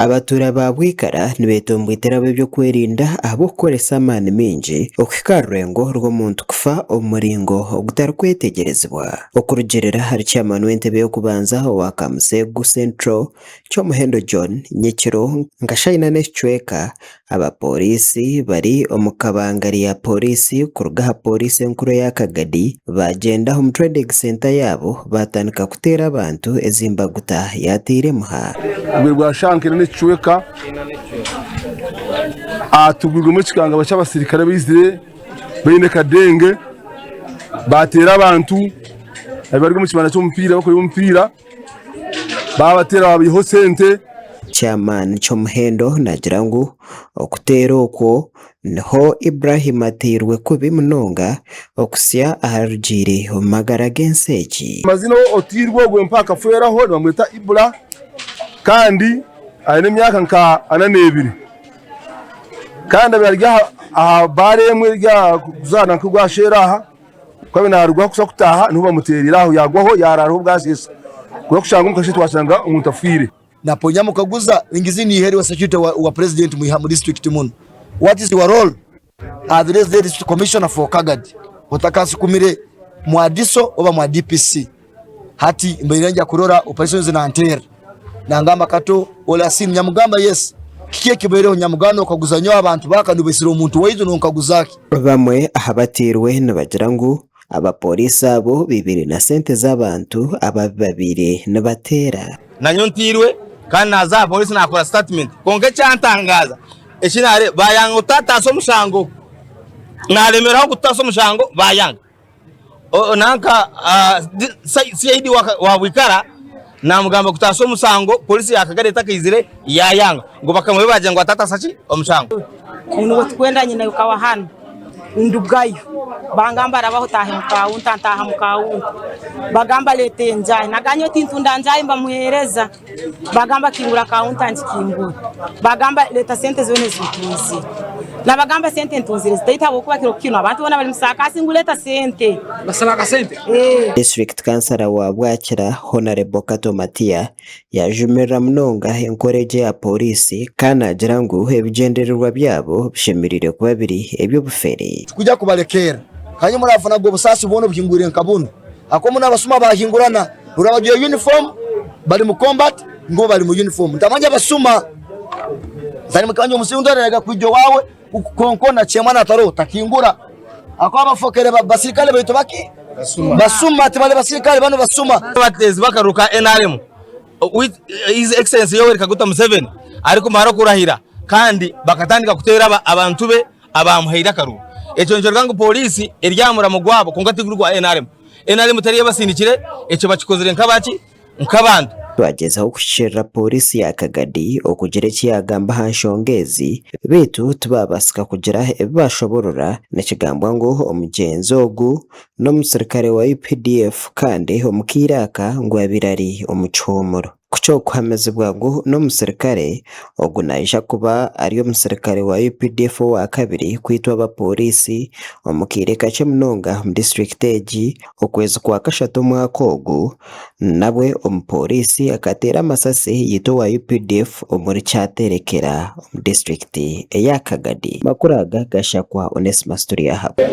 Abatuura ba Bwikara nibetomboitera ab'eby'okwerinda ahabw'okukoresa amaani maingi okuhika aha rurengo rw'omuntu kufa omu muringo ogutarikwetegyerezibwa. Okurugiirira ahari Chairman w'entebe y'okubanza owa Kamusegu Central, Kyomuhendo John, nyekiro nka shaaha ina n'ekicweka, Aba pooriisi bari omu kabangari ya pooriisi kuruga aha pooriisi enkuru eya Kagadi baagyenda omu trading centre yaabo baatandika kuteera abantu ezi mbaguta yaateire emuha. Obwire bwa shaaha nka ina n'ekicweka tugwirwemu ekikangabwa ky'abasirikare abaizire baine kadenge baateera abantu abari omu kibanda ky'omupiira barikureeba omupiira. Baabateera baabaihaho sente. Chairman Kyomuhendo naagira ngu okuteera okwo niho Ibrahim ateirwe kubi munonga okuhitsya aharugiire omu magara g'ensi egi. Amazina oteirwe ogwo mpaha akafeeraho nibamweta Ibra kandi aine emyaka nka 42 kandi abaire ari aha baara emwe eri aha kuzaana nk'ogwa Sheera aha. Ku abaire naaruga kuza kutaaha niho bamuteereire aho yaagwaho yaaraaraho bwaseesa. Kuza kushanga omu kasheeshe twashanga omuntu afiire. Naponya mukaguza ingizi niihe riwa security wa, wa president mwiha mu district muno what is your role as the district commissioner for Kagadi otakasukumire mwa DISO oba mwa DPC hati mbaire nja kurora operations nanteera nangamba kato ola seen nyamugamba yes kiki ekibaireho nyamugamba nokaguza nyowe abantu baka nibesire omuntu waitu nonkaguzaki. Bamwe aha bateirwe nibagira ngu abapooriisi abo baibire na sente z'abantu ababi babaire nibateera. Nanyowe nteirwe kandi naaza aha pooriisi naakora sitatimenti kwonka ekyantangaaza eki naareeba baayanga kutataasa omushango naaremeraho kutaasa omushango baayanga. Nanka CID wa Bwikara namugamba kutaasa omusango polisi ya Kagari etakaizire yayanga ngu bakama be bagira ngu atataasa ki omushango. Nibwo tukwenda nyina yukawa hanu ndugayo bangamba rabaho otaahe mu kawunta ntaaha mu kawunta bagamba leeta enjahi nagamba nyowe tintunda njahi mbamuhereza Bagamba kingura kawunta ngikingura. Bagamba leta sente zona ezi otunzire. Nabagamba sente ntunzire zitaito ahabwokuba kiro kinu abantu bona bari mu saakasi ngu leta sente. Basaba akasente? Eeh. Disiturikiti Kansara wa Bwakira, Honarebo Kato Matia yajumirira munonga enkora egi eya Pooriisi kandi naagira ngu ebigyendererwa byabo bishemereire kuba biri eby'obufere. Tikuja kubalekerra. Kandi murafunaga obusaasi bwona obuhingwire nka bunu. Ahabw'okuba munu abasuma bahingurana. Oraba bajwaire uniform bari mu combat ngu bo bari mu uniform ntamanya abasuma zari mukanya omusingi ararega kwija owawe kukonkona chairman atariho takingura ahakuba abafokere basirikale baitu baki basuma tibari basirikale banu basuma. Abateezi b'akaruru ka nrm His Excellency Yoweri Kaguta Museveni arikumara kurahira kandi bakatandika kuteera abantu be abaamuhaire akaruru. Ekyo nikyoreka ngu pooriisi eri aha muramo gwabo kwonka tiguri gwa nrm. Nrm teri ebasindikire, ekyo bakikozire nk'abaki? Nk'abantu. Twagyezaho kuhikiirira Pooriisi ya Kagadi okugira eki yaagamba aha nshonga ezi beitu tibaabaasika kugira ebi baashoborora. Nikigambwa ngu omugyenzi ogu n'omusirikare wa UPDF kandi omu kaire aka ngu abaire ari omu kihuumuro. Ku ky'okuhamizibwa ngu n'omusirikare, ogu naija kuba ari omusirikare wa UPDF owakabiri kwitwa abapooriisi omu kaire kakye munonga omu disiturikiti egi okwezi kwa kashatu omwaka ogu. Nabwe omupooriisi akateera amasasi yaita owa UPDF omuri Kyaterekera omu disiturikiti eya Kagadi. Amakuru aga gashakwa Onesmus Turyahabwe.